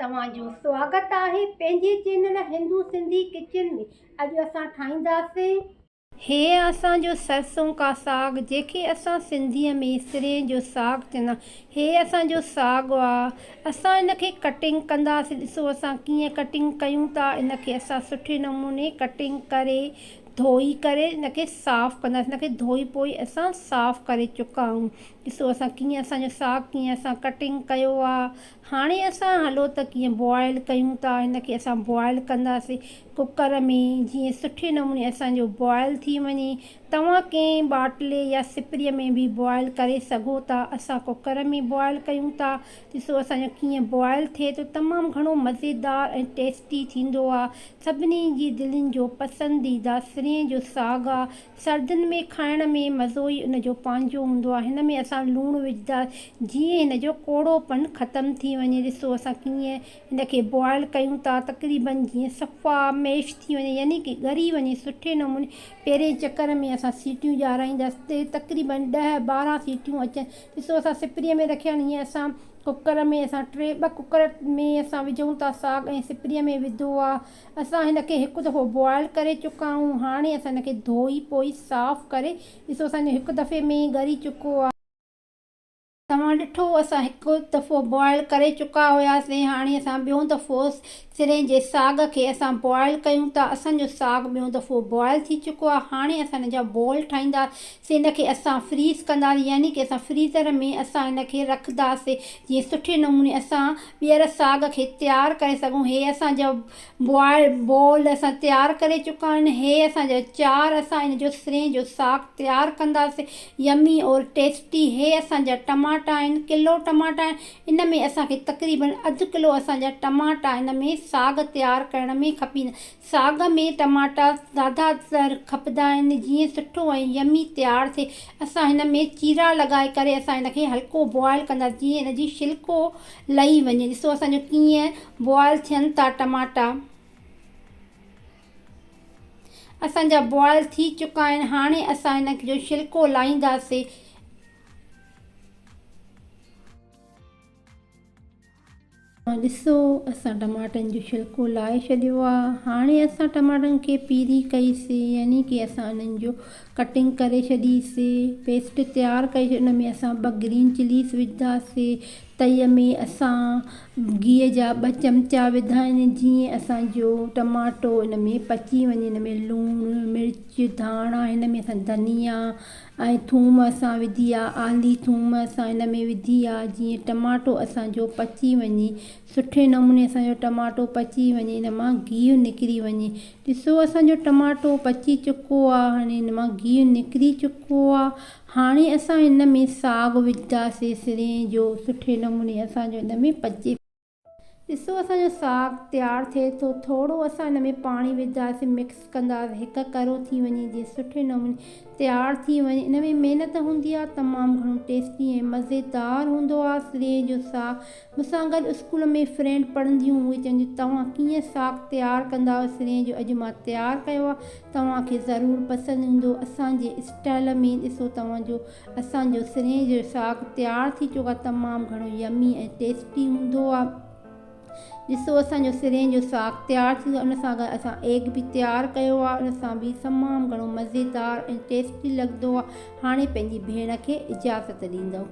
توهان جو سواگت آهي پنهنجي چينل هندو سنڌي ڪچن ۾. اڄ اسان ٺاهينداسين. هي اسان جو سرسون ڪا ساڳ جنهن کي اسان سنڌيء ۾ سرين جو ساڳ چوندا آهيون. هي اسان جو ساڳ آ. اسان ان کي ڪٽنگ ڪنداسين. ڏسو اسان ڪيئن ڪٽنگ ڪيون ٿا. ان کي اسان سٺي نموني ڪٽنگ ڪري ڌوئي ڪري ان کي صاف ڪنداسين. ان کي ڌوئي پوئي اسان صاف ڪري چڪا آهيون. ڏسو اسان ڪيئن اسان جو ساڳ ڪيئن اسان ڪٽنگ ڪيو آ. هاڻي اسان هلو ته ڪيئن بوائل ڪيون ٿا. هن کي اسان بوائل ڪنداسين ڪڪر ۾ جيئن سٺي نموني اسان جو بوائل ٿي وڃي. توهان ڪنهن ٻاٽلي يا سپري ۾ به بوائل ڪري سگهو ٿا. اسان ڪڪر ۾ بوائل ڪيون ٿا. ڏسو اسان جو ڪيئن بوائل ٿئي ٿو. تمام گهڻو مزيدار ۽ ٽيسٽي ٿيندو آ. سڀني جي دلين جو پسنديده سرين جو ساڳ آ. سردين ۾ کائڻ ۾ مزو ئي ان جو پنهنجو هوندو آ. هن ۾ اسان لوڻ وجهدا جيئن هن جو ڪوڙو پن ختم ٿي وڃي. ڏسو اسان ڪيئن هن کي بوائل ڪيون ٿا تقريبن جيئن صفا ميش ٿي وڃي يعني ڪي ڳري وڃي سٺي نموني. پهرين چڪر ۾ اسان سيٽيون ڄارائينداسين تقريبن ڏهه 12 سيٽيون اچن. ڏسو اسان سپريء ۾ رکيا آهن هيئن اسان ڪڪر ۾ اسان ٽي ٻه ڪڪر ۾ اسان وجهون ٿا ساڳ ۽ سپريء ۾ وڌو آ. اسان هن کي هڪ دفعو بوائل ڪري چڪا آهيون. هاڻي اسان هن کي ڌوئي پوئي صاف ڪري ڏسو اسان جو هڪ دفعي ۾ ئي ڳري چڪو آ. توهان ڏٺو اسان هڪ دفعو بوائل ڪري چڪا هياسين هاڻي اسان ٻيون دفعو سرين جي ساڳ کي اسان بوائل ڪيون ٿا. اسان جو ساڳ ٻيون دفعو بوائل ٿي چڪو آ. هاڻي اسان هن جا بول ٺاهينداسين. هن کي اسان فريز ڪنداسين يعني ڪي اسان فريزر ۾ اسان هن کي رکنداسين جيئن سٺي نموني اسان ٻيهر ساڳ کي تيار ڪري سگهون. هي اسان جا بوائل بول اسان تيار ڪري چڪا آهن. هي اسان جا چار اسان ان جو سرين جو ساڳ تيار ڪنداسين يمي اور ٽيسٽي. هي اسان جا ٽماٽا آهن. ڪلو ٽماٽا آهن. ان ۾ اسان کي تقريبن اڌ ڪلو اسان جا ٽماٽا ان ۾ ساڳ تيار ڪرڻ ۾ کپيندا. ساڳ ۾ ٽماٽا زياده تر کپندا آهن جيئن سٺو ۽ يمي تيار ٿئي. اسان هن ۾ چيرا لڳائي ڪري اسان هن کي هلڪو بوائل ڪنداسين جيئن هن جي شلڪو لهي وڃي. ڏسو اسان جو ڪيئن بوائل ٿين ٿا ٽماٽا. اسان جا بوائل ٿي چڪا آهن. هاڻي اسان هن جو شلڪو لاهينداسين. ڏسو اسان ٽماٽن جو ڇلڪو لاهي ڇڏيو آ. هاڻي اسان ٽماٽن کي پيري ڪئي سي يعني ڪي اسان انهن جو ڪٽنگ ڪري ڇڏي سي پيسٽ تيار ڪئي سي ان ۾ اسان ٻه گرين چليز وڌا سي تئي ۾ اسان گيهه جا ٻه چمچا وڌا آهن جيئن اسان جو ٽماٽو ان ۾ پچي وڃي ان ۾ لوڻ مرچ ڌاڻا هن ۾ اسان ڌنيا ۽ ٿوم اسان وڌي آ آلي ٿوم اسان ان ۾ وڌي آ جيئن ٽماٽو اسان جو پچي وڃي سٺي نموني اسان جو ٽماٽو پچي وڃي ان مان گيهه نڪري وڃي ڏسو اسان جو ٽماٽو پچي چڪو آ هاڻي ان مان گيهه نڪري چڪو آ هاڻي اسان ان ۾ ساڳ وجهداسي سرين جو سٺي نموني اسان جو ان ۾ پچي. ڏسو اسان جو ساڳ تيار ٿئي ٿو ٿورو اسان ان ۾ پاڻي وجهنداسين مڪس ڪنداسين هڪ ڪرو ٿي وڃي جيئن سٺي نموني تيار ٿي وڃي ان ۾ محنت هوندي آهي تمام گهڻو ٽيسٽي ۽ مزيدار هوندو آهي سرين جو ساڳ مون سان گڏ اسڪول ۾ فرينڊ پڙهنديون هئي چونديون توهان ڪيئن ساڳ تيار ڪندا آهيو سرين جو اڄ مان تيار ڪيو آهي توهان کي ضرور پسند ايندو اسان جي اسٽائل ۾ ڏسو توهان جو اسان جو سرين جو ساڳ تيار ٿي چڪو آهي تمام گهڻو يمي ۽ ٽيسٽي هوندو آهي ڏسو اسان جو سرين جو ساڳ تيار ٿي ويو ان سان گڏ اسان ايگ به تيار ڪيو آهي ان سان به تمام گهڻو مزيدار ۽ ٽيسٽي لڳندو آهي هاڻي پنهنجي ڀيڻ کي اجازت ڏيندو.